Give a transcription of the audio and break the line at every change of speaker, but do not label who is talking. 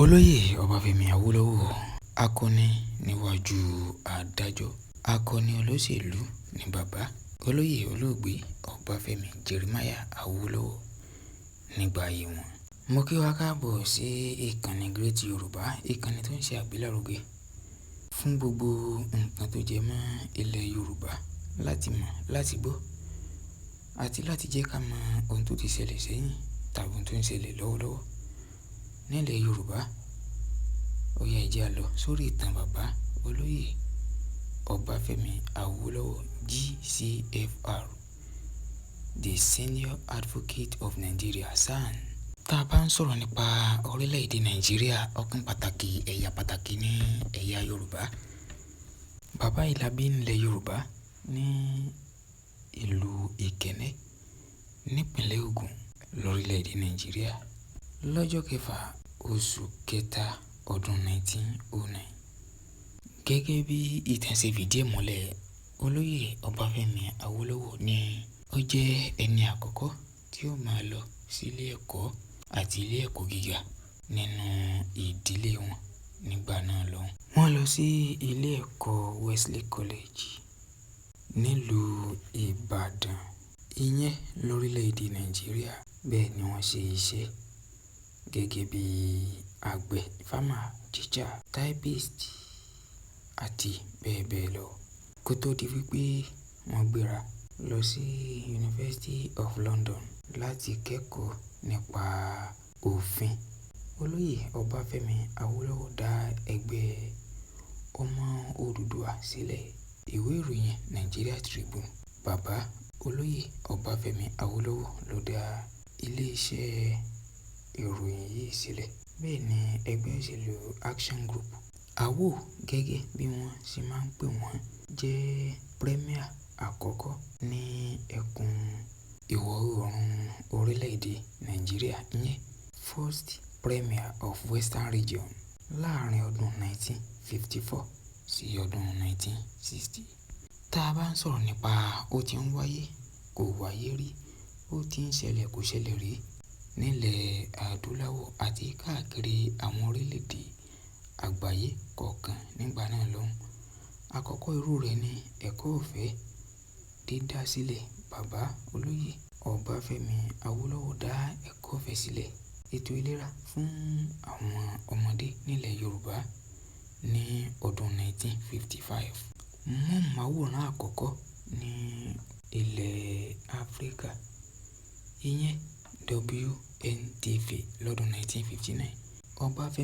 Olóyè Ọbáfẹ́mi Awólọ́wọ̀, akọni níwájú adájọ́, akọni olóṣèlú ní bàbá olóyè olóògbé Ọbáfẹ́mi Jeremiah Awólọ́wọ̀ nígbà ayé wọn. Mo kí wa káàbọ̀ sí ìkànnì Great Yorùbá, ìkànnì tó ń ṣe àgbélárugẹ fún gbogbo nǹkan tó jẹ mọ́ ilẹ̀ Yorùbá láti mọ̀, láti gbọ́ àti láti jẹ́ ká mọ ohun tó ti ṣẹlẹ̀ sẹ́yìn tàbí ohun tó ń ṣẹlẹ̀ lọ́wọ́lọ́wọ́ nílẹ̀ Yorùbá. Ó yá, ẹ jẹ́ á lọ sórí ìtàn bàbá olóyè Ọbáfẹ́mi Awólọ́wọ̀, GCFR, the Senior Advocate of Nigeria, SAN. Tá a bá ń sọ̀rọ̀ nípa orílẹ̀-èdè Nàìjíríà, ọ̀kan pàtàkì, ẹ̀yà pàtàkì ní ẹ̀yà Yorùbá. Bàbá yìí la bí nílẹ̀ Yorùbá ní ìlú Ìkẹ́nnẹ́, nípínlẹ̀ Ògùn, lórílẹ̀-èdè Nàìjíríà lọ́jọ́ 6 oṣù kẹta ọdún 1909. Gẹ́gẹ́ bí ìtàn ṣe fìdí ẹ̀ múlẹ̀, olóyè Ọbáfẹ́mi Awólọ́wọ̀ ni ó jẹ́ ẹni àkọ́kọ́ tí ó máa lọ sílé ẹ̀kọ́ àti ilé ẹ̀kọ́ gíga nínú ìdílé wọn nígbà náà lọ́hùn. Wọ́n lọ sí ilé ẹ̀kọ́ Wesley College nílùú Ìbàdàn, ìyẹn lórílẹ̀-èdè Nàìjíríà. Bẹ́ẹ̀ ni wọ́n ṣe iṣẹ́ gẹ́gẹ́ bí àgbẹ̀, farmer, teacher, typist àti bẹ́ẹ̀ bẹ́ẹ̀ lọ, kó tó di wípé wọ́n gbéra lọ sí University of London láti kẹ́kọ̀ọ́ nípa òfin. Olóyè Ọbáfẹ́mi Awólọ́wọ̀ dá ẹgbẹ́ Ọmọ Odùduwà sílẹ̀. Ìwé ìròyìn Nigeria Tribune. Bàbá olóyè Ọbáfẹ́mi Awólọ́wọ̀ ló dá iléeṣẹ́ ìròyìn yìí sílẹ̀. Bẹ́ẹ̀ ni ẹgbẹ́ òṣèlú Action Group, AWO gẹ́gẹ́ bí wọ́n ṣe máa ń pè wọ́n, jẹ́ premier àkọ́kọ́ ní ẹkùn ìwọ̀-oòrùn orílẹ̀-èdè Nàìjíríà, ìyẹn First Premier of Western Region, láàrin ọdún 1954 sí ọdún 1960. Tá a bá ń sọ̀rọ̀ nípa ó ti ń wáyé, kò wáyé rí, ó ti ń ṣẹlẹ̀, kò ṣẹlẹ̀ rí nílẹ̀ adúláwọ̀ àti káàkiri àwọn orílẹ̀-èdè àgbáyé kọ̀ọ̀kan nígbà náà lọ́hùn. Àkọ́kọ́ irú rẹ̀ ní ẹ̀kọ́ ọ̀fẹ́ dídá sílẹ̀. Bàbá olóyè Ọbáfẹ́mi Awólọ́wọ̀ dá ẹ̀kọ́ ọ̀fẹ́ sílẹ̀, ètò ìlera fún àwọn ọmọdé nílẹ̀ Yorùbá ní ọdún 1955. Móhùnmáwòrán àkọ́kọ́ ní ilẹ̀ Áfíríkà, ìyẹn WNTV lọ́dún 1959. Ọbáfẹ́mi